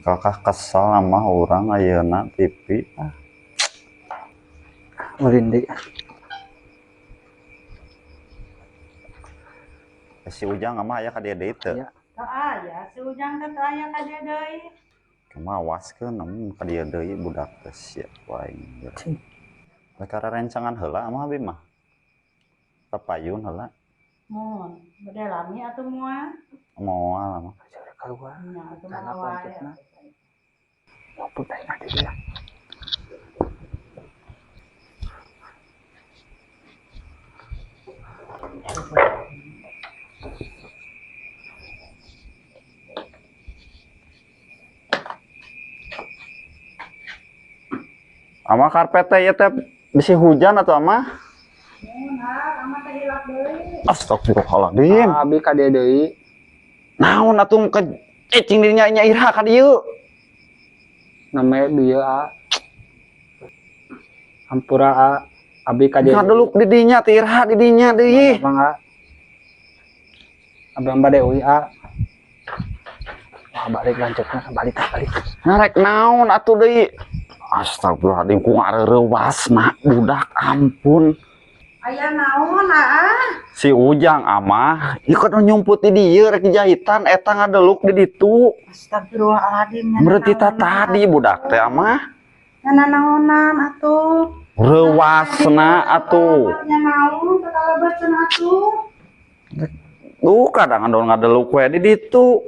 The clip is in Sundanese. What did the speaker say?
Kakak kesel sama orang ayeuna TV ah. Ulin deui. Si Ujang mah aya ka dieu deui teu? Aya. Teu aya, si Ujang teh teu aya ka dieu deui. Kumaha waskeun namun ka dieu deui budak teh sia ku aing. Cing. Perkara rencangan heula mah abi mah. Tapayun heula. Mun, bade lami atuh moal? Moal mah. Cara keluar. Nya atuh Tanah moal wae. pancetna. Ngopi teh nanti dia. Ama karpet teh ieu teh bisi hujan atau ama? Mun, ah, ama teh hilap deui. Astagfirullahaladzim. Abi ka dieu deui. Naon atuh ke cicing dirinya nya ira ka dieu. Name bieu a. Hampura a. Abi ka dieu. Ngadeluk di dinya teh ira di dinya deui. Abang a. Abang bade uy a. Wah, balik lanjutna, balik balik. Ngarek naon atuh deui. Astagfirullahaladzim ku ngareurewas-na budak ampun. Aya naon ah? Si Ujang amah ieu kan nyumput di dieu rek jahitan eta ngadeluk di ditu. Astagfirullahaladzim. Nya Berarti naonan tadi budak teh amah Nya naonan atuh. reuwasna atuh. Nya naon teu kalebetkeun atuh. Duh kadang ngadeluk we di ditu.